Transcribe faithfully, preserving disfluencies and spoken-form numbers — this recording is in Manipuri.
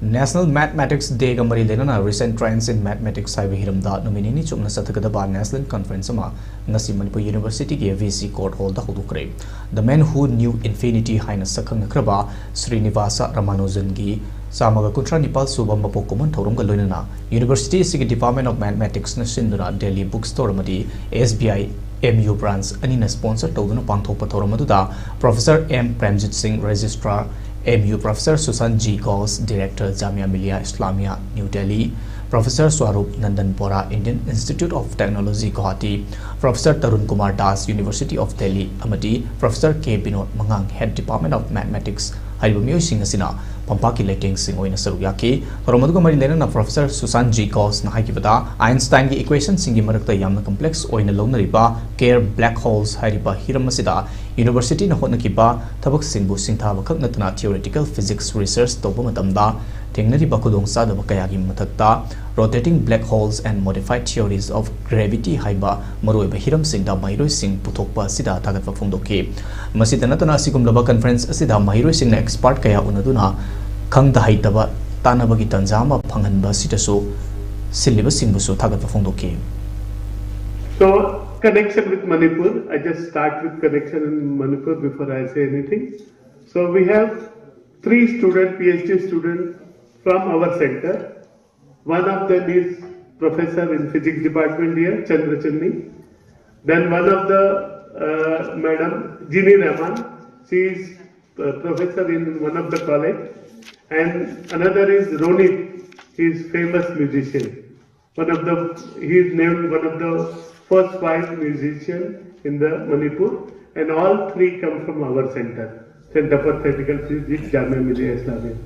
National Mathematics Day-ꯒ ꯃꯔꯤ ꯂꯩꯅꯅ Recent Trends in Mathematics ꯍꯥꯏꯕ ꯍꯤꯔꯝꯗ ꯅꯨꯃꯤꯠ ꯅꯤꯅꯤ ꯆꯨꯞꯅ ꯆꯠꯊꯒꯗꯕ National Conference ꯑꯃ ꯉꯁꯤ Manipur University-ꯒꯤ V C Court Hall-ꯗ ꯍꯧꯗꯣꯛꯈ꯭ꯔꯦ꯫ The Man Who Knew Infinity ꯍꯥꯏꯅ ꯁꯛꯈꯪꯅꯈ꯭ꯔꯕ ꯁ꯭ꯔꯤꯅꯤꯕꯥꯁ ꯔꯥꯃꯥꯅꯨꯖꯟꯒꯤ ꯆꯥꯝꯃꯒ ꯀꯨꯟꯊ꯭ꯔꯥ ꯅꯤꯄꯥꯜ ꯁꯨꯕ ꯃꯄꯣꯛ ꯀꯨꯝꯑꯣꯟ ꯊꯧꯔꯝꯒ ꯂꯣꯏꯅꯅ University ꯑꯁꯤꯒꯤ Department of Mathematics-ꯅ ꯁꯤꯟꯗꯨꯅ Delhi Bookstore ꯑꯃꯗꯤ S B I M U branch ꯑꯅꯤꯅ sponsor ꯇꯧꯗꯨꯅ ꯄꯥꯡꯊꯣꯛꯄ ꯊꯧꯔꯝ ꯑꯗꯨꯗ Professor M Premjit Singh, Registrar, M U, Professor Susan G Ghosh, Director, Jamia Millia Islamia, New Delhi, Professor Swarup Nandan Bora, Indian Institute of Technology, Guwahati, Professor Tarun Kumar Das, University of Delhi, ꯑꯃꯗꯤ Professor K Binod Mangang, Head, Department of Mathematics, ꯍꯥꯏꯔꯤꯕ ꯃꯤꯑꯣꯏꯁꯤꯡ ꯑꯁꯤꯅ ꯐꯝꯄꯥꯛꯀꯤ ꯂꯩꯇꯦꯡꯁꯤꯡ ꯑꯣꯏꯅ ꯁꯔꯨꯛ ꯌꯥꯈꯤ꯫ ꯊꯧꯔꯝ ꯑꯗꯨꯒ ꯃꯔꯤ ꯂꯩꯅꯅ Professor Susan G Ghosh-ꯅ ꯍꯥꯏꯈꯤꯕꯗ, Einstein-ꯒꯤ equation-ꯁꯤꯡꯒꯤ ꯃꯔꯛꯇ ꯌꯥꯝꯅ complex ꯑꯣꯏꯅ ꯂꯧꯅꯔꯤꯕ Kerr black holes ꯍꯥꯏꯔꯤꯕ ꯍꯤꯔꯝ ꯑꯁꯤꯗ University-ꯅ ꯍꯣꯠꯅꯈꯤꯕ ꯊꯕꯛꯁꯤꯡꯕꯨ ꯁꯤꯡꯊꯥꯕ ꯈꯛ ꯅꯠꯇꯅ theoretical physics research ꯇꯧꯕ ꯃꯇꯝꯗ ꯊꯦꯡꯅꯔꯤꯕ ꯈꯨꯗꯣꯡꯆꯥꯗꯕ ꯀꯌꯥꯒꯤ ꯃꯊꯛꯇ Rotating Black Holes and Modified Theories of Gravity ꯍꯥꯏꯕ ꯃꯔꯨꯑꯣꯏꯕ ꯍꯤꯔꯝꯁꯤꯡꯗ ꯃꯍꯩꯔꯣꯏꯁꯤꯡ ꯄꯨꯊꯣꯛꯄ ꯑꯁꯤꯗ ꯊꯥꯒꯠꯄ ꯐꯣꯡꯗꯣꯛꯈꯤ꯫ ꯃꯁꯤꯗ ꯅꯠꯇꯅ, ꯑꯁꯤꯒꯨꯝꯂꯕ conference ꯑꯁꯤꯗ ꯃꯍꯩꯔꯣꯏꯁꯤꯡꯅ expert ꯀꯌꯥ ꯎꯅꯗꯨꯅ ꯈꯪꯗ ꯍꯩꯇꯕ ꯇꯥꯟꯅꯕꯒꯤ ꯇꯥꯟꯖꯥ ꯑꯃ ꯐꯪꯍꯟꯕ ꯑꯁꯤꯗꯁꯨ ꯁꯤꯜꯂꯤꯕꯁꯤꯡꯕꯨꯁꯨ ꯊꯥꯒꯠꯄ ꯐꯣꯡꯗꯣꯛꯈꯤ꯫ So, connection with Manipur. I just start with connection in Manipur before I say anything. So, we have three student, P H D student from our center. One of them is professor in physics department here, Chandra Channi. Then one of the uh, madam, Jeannie Rahman, she is uh, professor in one of the college. And another is Ronit, he is famous musician. One of the, he is named one of the first five musician in the Manipur. And all three come from our center, Center for Theoretical Physics, Jamia Millia Islamia.